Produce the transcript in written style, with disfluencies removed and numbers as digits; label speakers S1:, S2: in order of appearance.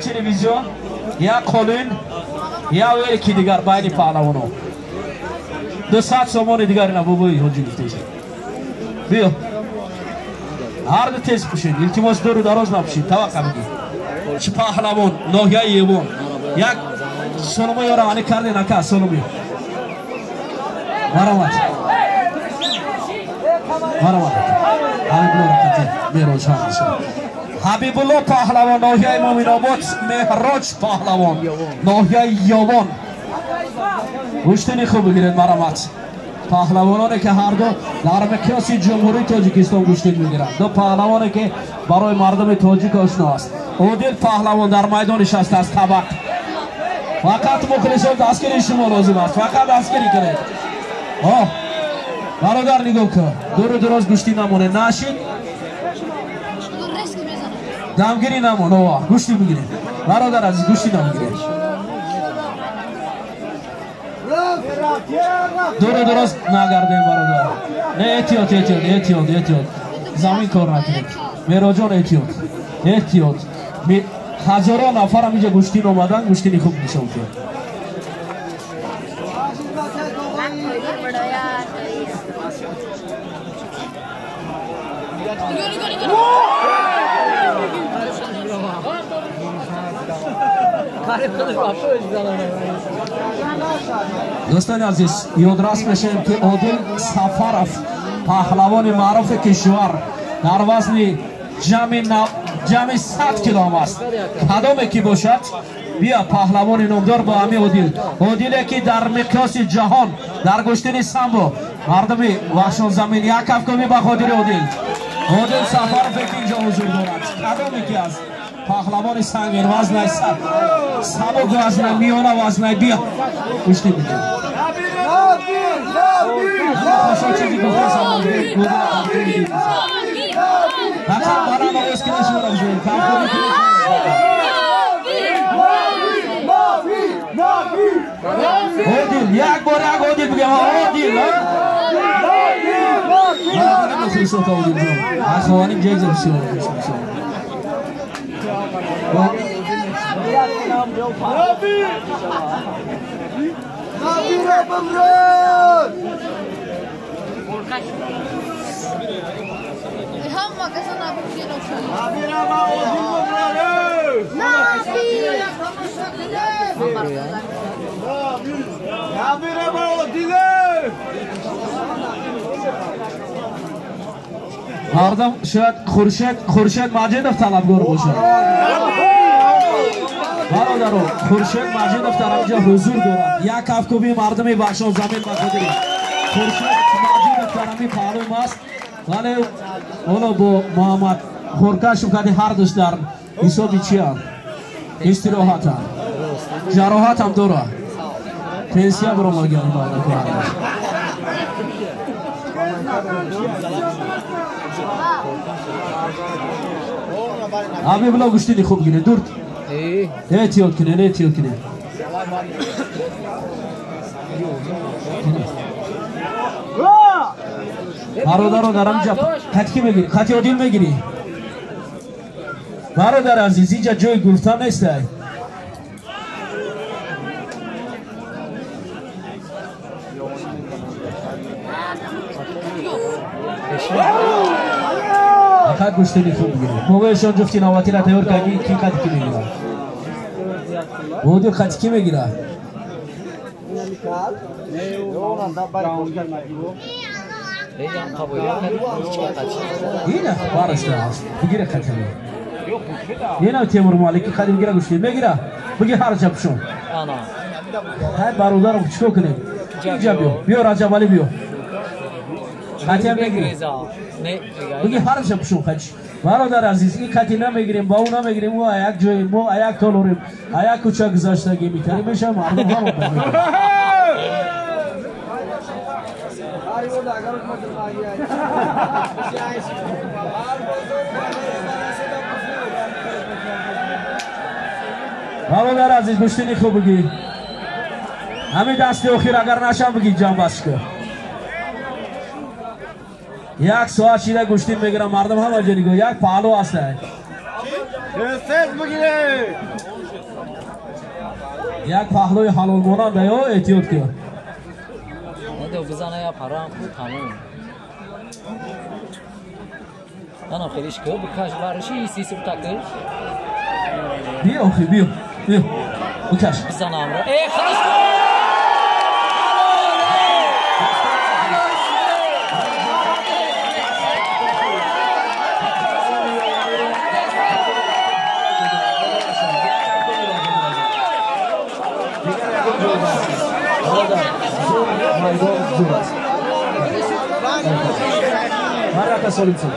S1: Телевизион, як қолин, як велики дигар байни паҳлавоно. 200 сомони дигар ина бобои ҳоҷӣ гуфтеша. Биё. Ҳар ду тез пӯшед. Илтимос дуру дароз напӯшед. Таваққа бигир. Чӣ паҳлавон, ноҳияи Евон. Як соломо ёра али карден ака соломи. Марамат. Марамат. Ҳабибулло рақати Мероҷ ҳамиша. Ҳабибулло паҳлавон ноҳияи Муминобод, Меҳроҷ паҳлавон ноҳияи Ёвон. Гӯштини хуб бигиред марамат. Паҳлавононе ки ҳар ду дар миқёси Ҷумҳурии Тоҷикистон гӯштин мегиранд. Ду паҳлавоне ки барои мардуми тоҷик ошно аст. Одил паҳлавон дар майдон нишастааст табақ. Фақат мухлисон дастгирии шумо лозим аст. Фақат дастгирӣ кунед. Оҳ. Бародар нигоҳ кун. Дуру дароз гӯштӣ намоне. Нашид. Дамгирӣ намон. Оҳ, гӯштӣ бигиред. Бародар азиз гӯштӣ намегиред. Дуру дароз нагардем бародар. Не эҳтиёт, эҳтиёт, эҳтиёт, эҳтиёт. Замин кор накунед. Мероҷон эҳтиёт. Эҳтиёт. Ҳазорон нафарам инҷа гӯштин омадан, гӯштини хуб нишон диҳанд. Дӯстони азиз, ёдрас мешавем ки Одил Сафаров паҳлавони маъруфи кишвар дар вазни ҷамъи 100 килом аст. Кадоме ки бошад, бия паҳлавони номдор бо ҳами Одил. Одиле ки дар миқёси ҷаҳон дар гӯштини самбо мардуми ваҳшонзамин як кафкӯбӣ ба хотири Одил. Одил Сафаров ки инҷо ҳузур дорад. Кадоме ки аст паҳлавони сангин вазнай сабук вазнай миёна вазнай бия гӯштӣ бигир. Фақат баланд овоз кунед шуморо бишунавем. Кафкӯбӣ кунед. Одил, як бор як Одил бигем. Одил, Одил ҷон. Ахвоним ҷайза бисёр. Мардум шояд Хуршед Маҷидов талабгор бошад. Бародаро, Хуршед Маҷидов дар инҷо ҳузур дорад. Як кафкӯбии мардуми Ваҳшонзамин ба хотири Хуршед Маҷидов дар ҳамин паҳлӯм аст. Вале ҳоло бо Муҳаммад Хуркашев кади ҳар душ дар ҳисоби чианд? Истироҳатанд. Ҷароҳатам дорад. Пенсия баромадган мардум. Ҳабибулло гӯштини хуб гиред. Дурд. Эҳтиёт кунед, эҳтиёт кунед. Бародаро дар ҳаминҷа қати ки мегирӣ? Қати Одил мегирӣ? Бародар азиз, инҷа ҷои гуфтан нестай. Фақат гӯштини хуб бигиред. Бобоешон ҷуфти навбатиро тайёр кардӣ, ки қати ки мегирад? Одил қати ки мегирад? Ина барашта аст. Бигира қати. Ина Темур Малики қати бигира гӯштин мегира. Бигир ҳар чапшон. Ҳай бародарам чикор кунем? Инҷа биё. Биё Раҷабалӣ биё. Қати ҳам мегирӣ. Бигир ҳар чапшон қати. Бародар азиз, ин қати намегирем, ба ӯ намегирем, ӯ як ҷои мо, як толорем, як кӯча гузаштагӣ мекарем, мешавад мардум ҳама мегиранд. Бародар азиз, гӯштини хуб бигир. Ҳамин дасти охир агар нашам бигир ҷамъбаст кун. Як соат шида гӯштин мегирам, мардум ҳама ҷо нигоҳ. Як паҳлӯ ҳаст.
S2: Тез бигиред.
S1: Як паҳлӯи ҳалол монанда ё эҳтиёт кун.
S2: Бизана я парам ку тамом. Ана хелиш ку бикаш вариши сису такиш.
S1: Биё охи биё. Биё. Бикаш.
S2: Бизанам ро. Э халос.
S1: Марата Солимцев.